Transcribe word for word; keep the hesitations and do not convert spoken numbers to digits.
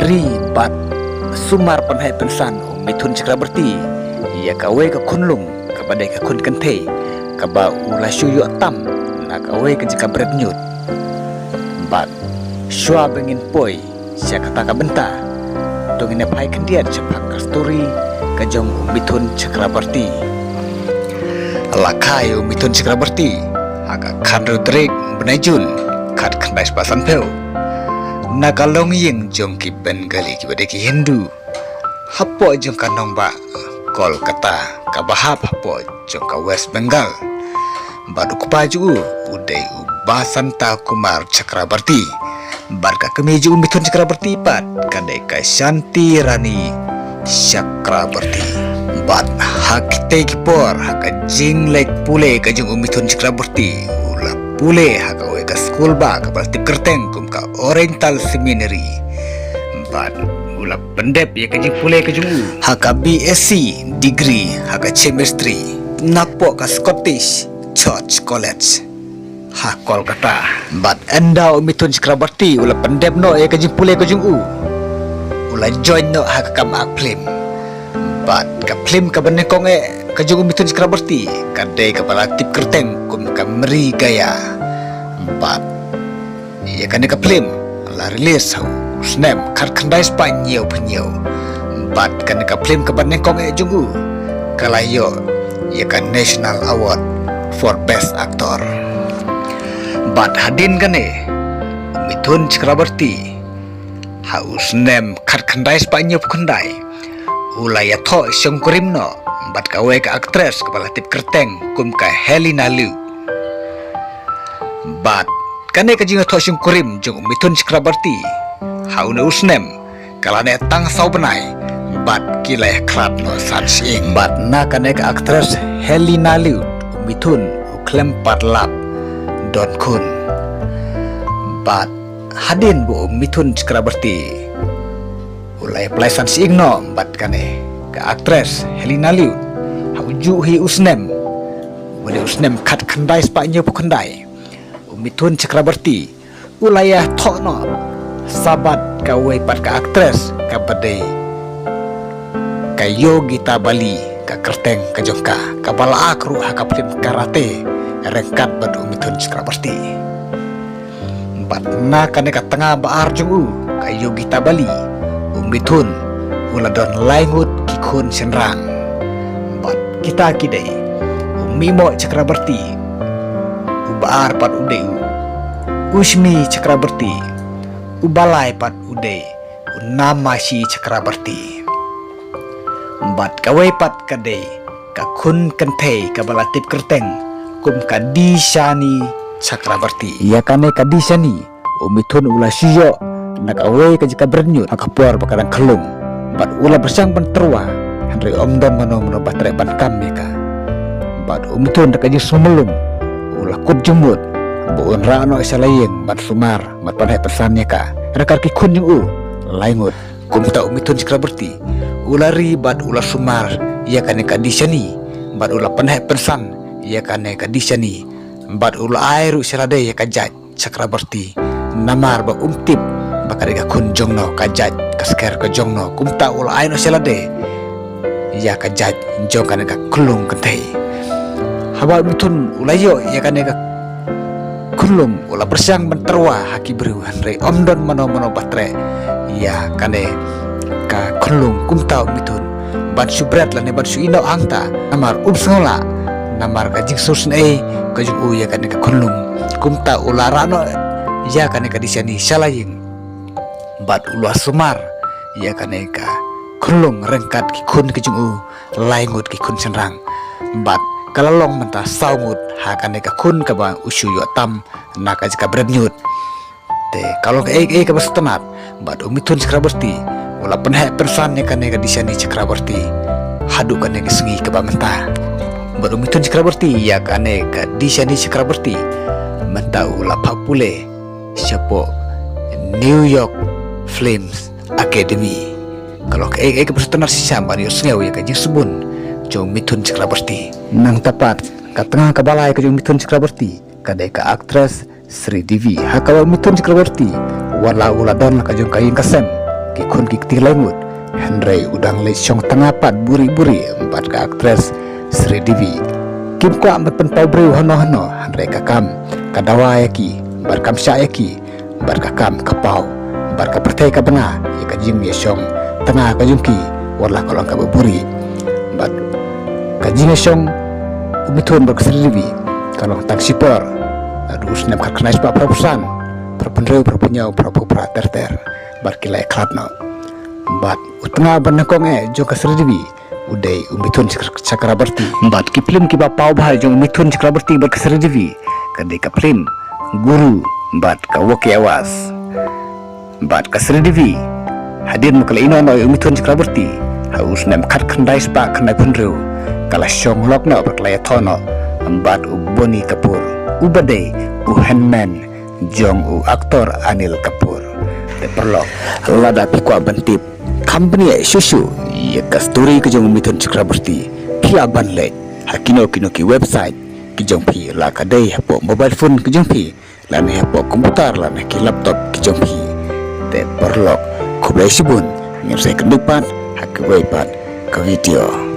Ri bad sumar pynheh pynsan u Mithun Chakrabarti ïa kawei ka khunlung kaba dei ka khun kynthei kaba u la shu ïoh tam na kawei ka jaka bret ñiut. Bad shuwa ba ngin poi sha kata ka bynta, to ngin ïa phai khyndiat shaphang ka story ka jong u Mithun Chakrabarti. La kha ïa u Mithun Chakrabarti ha ka khathynriew tarik bnai Jun khatkhyndai spah sanphew na ka longïing jong ki Bengali kiba dei ki Hindu, hapoh jong ka nongbah Kolkata kaba hap hapoh jong ka West Bengal. Bad u kpa jong u u dei u Basanta Kumar Chakrabarti. Bad ka kmie jong u Mithun Chakrabarti pat ka dei ka Shanti Rani Chakrabarti. Bad ha kitei ki por, ha ka jingleit pule ka jong u Mithun Chakrabarti, u la pule ha kawei ka skul ba kaba la tip kyrteng kum ka Oriental Seminary. Bad u la pyndep ïa ka jingpule ka jong u ha ka B S c degree ha ka chemistry napoh ka Scottish Church College ha Kolkata. Bad ynda u Mithun Chakrabarti u la pyndep noh ïa ka jingpule ka jong u, u la join noh ha ka kam act film. Bad ka film kaba nyngkong eh ka jong u Mithun Chakrabarti ka dei kaba la tip kyrteng kum ka Mrigaya. Bad ïa kane ka film la release ha u snem khatkhyndai spah hynñiewphew hynñiew. Bad kane ka film kaba nyngkong eh jong u ka la ïoh ïa ka National Award for Best Actor. Bad hadien kane, u Mithun Chakrabarti ha u snem khatkhyndai spah hynñiewphew khyndai u la ïathoh shongkurim noh bad kawei ka actress kaba la tip kyrteng kum ka Helena Liu. Bad kane ka jingïathoh shongkurim jong u Mithun Chakrabarti ha une u snem ka la neh tang saw bnai bad ki la ïakhlad noh san shyieng. Bad na kane ka actress Helena Liu u Mithun u khlem pat lap don khun. Bad hadien ba u Mithun Chakrabarti u la ïaphlad san shyieng noh bad kane ka actress Helena Liu ha u juh hi u snem, u dei u snem khatkhyndai spah hynñiewphew khyndai, u Mithun Chakrabarti u la ïathoh noh sa bad kawei pat ka actress kaba dei ka Yogita Bali, ka kyrteng ka jong ka kaba la act ruh ha ka film Karate ryngkat bad u Mithun Chakrabarti. Bad na kane ka tnga ba ar jong u, ka Yogita Bali, u Mithun u la don lai ngut ki khun shynrang. Bad kita ki dei u Mihmoh Chakrabarti, u ba ar pat u dei u Ushmi Chakrabarti, u ba lai pat u dei u Namashi Chakrabarti. Bad kawei pat ka dei ka khun kynthei kaba la tip kyrteng kum ka Dishani Chakrabarti. Ïa kane ka Dishani u Mithun u la shu ïoh na kawei ka jaka bret ñiut ha ka por ba ka dang khyllung. Bad u la pyrshang ban tyrwa, hynrei ym don mano mano ba treh ban kam ïa ka. Bad u Mithun da ka jingsngewlem u la kut jingmut ba un rah noh sha la ïing ban sumar bad pynheh pynsan ïa ka ryngkat ki khun jong u lai ngut. Kumta u Mithun Chakrabarti u la ri bad u la sumar ïa kane ka Dishani bad u la pynheh pynsan ïa kane ka Dishani bad u la ai ruh sha lade ïa ka jait Chakrabarti, namar ba um tip ba ka dei ka khun jong no, ka jait ka sker ka jong no. Kumta u la ai noh sha lade ïa ka jait jong kane ka khunlung kynthei. Haba u Mithun u la ïoh ïa kane ka khunlung u la pyrshang ban tyrwa ha ki briew, hynrei ym don mano mano ba treh ïa kane ka khunlung. Kumta u Mithun ban shu bret lane ban shu ïehnoh hangta, namar um sngewlah, namar ka jingsngewsynei ka jong u ïa kane ka khunlung. Kumta u la rah noh ïa kane ka Dishani sha la ïing bad u la sumar ïa kane ka khunlung ryngkat ki khun ki jong u, lai ngut ki khun shynrang. Bad ka la long mynta saw ngut ha kane ka khun kaba u shu ïoh tam na ka jaka bret ñiut. Te ka long kaei kaei kaba sngewtynnat, bad u Mithun Chakrabarti u la pynheh pynsan ïa kane ka Dishani Chakrabarti haduh kane ka sngi kaba mynta. Bad u Mithun Chakrabarti ïa kane ka Dishani Chakrabarti mynta u la phah pule shapoh New York Films Academy. Ka long kaei kaei kaba sngewtynnat shisha ban ïohsngew ïa ka jingsbun jong u Mithun Chakrabarti. Nangta pat ka tnga kaba lai ka jong u Mithun Chakrabarti ka dei ka actress Sridevi. Ha kaba u Mithun Chakrabarti Wat la u la don la ka jong ka ïing ka sem, ki khun ki kti lai ngut, hynrei u dang leit shong tnga pat buri buri bad ka actress Sridevi. Kim kwah ban pynpaw briew hano hano, hynrei ka kam ka dawa ïa ki bad kam shah ïa ki, bad ka kam ka paw bad ka pyrthei ka bna ïa ka jingïashong tnga ka jong ki, wat la ka long kaba buri. Bad ka jingïashong u Mithun bad ka Sridevi ka long tang shipor, naduh u snem khatkhyndai spah phra phew san, phra phew hynriew, phra phew hynñiew, phra phew phra ter ter, bad ki la ïakhlad noh. Bad u tnga ba nyngkong eh jong ka Sridevi u dei u Mithun Chakra-, Chakraborty. Bad ki phlim kiba paw bha jong u Mithun Chakraborty bad ka Sridevi ka dei ka phlim Guru bad ka Wo Kya Awaaz. Bad ka Sridevi, hadien ba ka la ïehnoh noh ïa u Mithun Chakraborty ha u snem khatkhyndai spah khyndai phew hynriew, ka la shong lok noh bad ka la ïathoh noh bad u Boney Kapoor, uba dei u hynmen jong u actor Anil Kapoor. Te paralok, lada phi kwah ban tip kham bniah shuh shuh ïa ka story ka jong u Mithun Chakraborty, phi lah ban leit ha kino kino ki website ki jong phi, la ka dei hapoh mobile phone ki jong phi, lane hapoh computer lane ki laptop ki jong phi. Te paralok, khublei shibun, ngin sa ïakynduh pat ha kawei pat ka video.